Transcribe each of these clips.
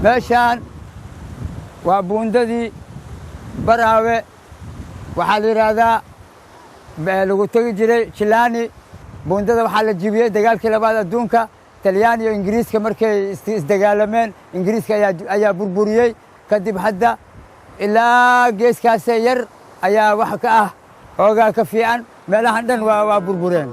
Meeshaan waa buundadii Baraawe. Waxaa la yidhaahdaa lagu tegi jiray Jilaani. Buundada waxaa la jibiyey dagaalkii labaad adduunka. Talyaani iyo Ingiriiska markay isdagaalameen, Ingiriiska ayaa burburiyey. Kadib hadda ilaa geeskaasee yar ayaa wax ka ah, hoogaa ka fiican. Meelahan dhan waa burbureen.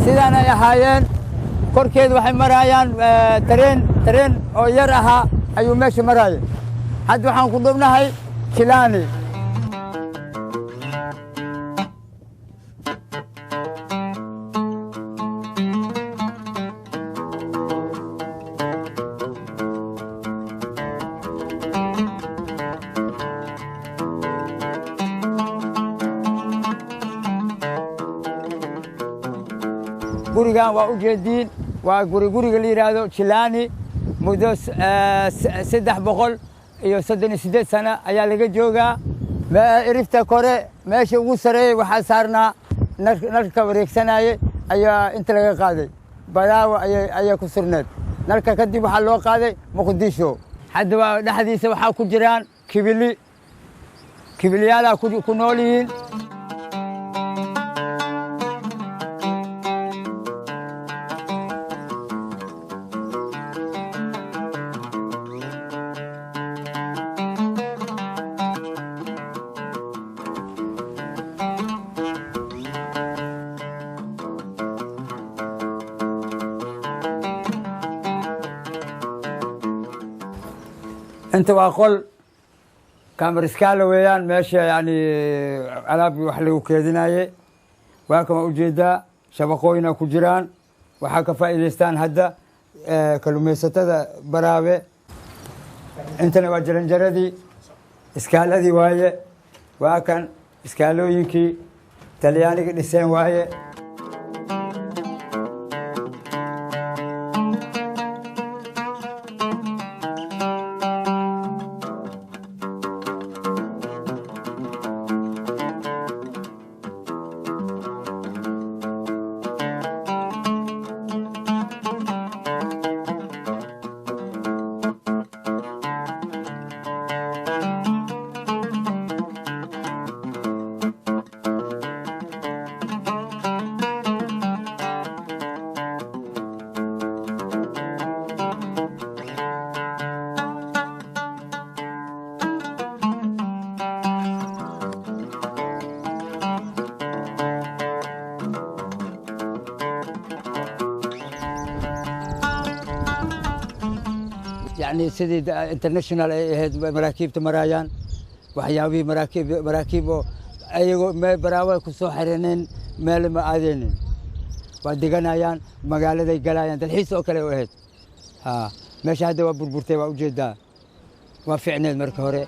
Sidaan ay ahaayeen korkeedu waxay maraayaan tareen. Tareen oo yar ahaa ayuu meesha maraayay. Hadda waxaan ku dhubnahay Jilaani. Gurigan waa u jeediin, waa guri guriga la yidhaahdo Jilaani. Muddo 338 sano ayaa laga joogaa. Irifta kore, meesha ugu sareeyey, waxaa saarnaa nalka wareegsanayey ayaa inta laga qaaday Baraawo ayay ku surneed nalka. Kadib waxaa loo qaaday Muqdisho. Hadda waa dhexdiisa waxaa ku jiraan kibili, kibiliyaalaa ku nool yihiin. Inta waa qol kamariskaala weeyaan, meesha yani alaab wax lagu keedinaye. Waa kan, waa ujeedaa, shabaqooyina ku jiraan. Waxaa ka faa'iidaystaan hadda kalluumaysatada Baraawe. Intana waa jaranjaradii iskaaladii waaye. Waa kan iskaalooyinkii Talyaaniga dhiseen waaye. Yani sidii international ay ahayd, maraakiibta maraayaan, waxyaabihii maraakiib oo ayagoo meel Baraawe ku soo xiraneen meel ma aadeynin, waa deganayaan, magaaladay galayaan, dalxiis oo kale u ahayd. Ha, meesha hadda waa burburtay, waa ujeedaa. Waa ficneed marka hore.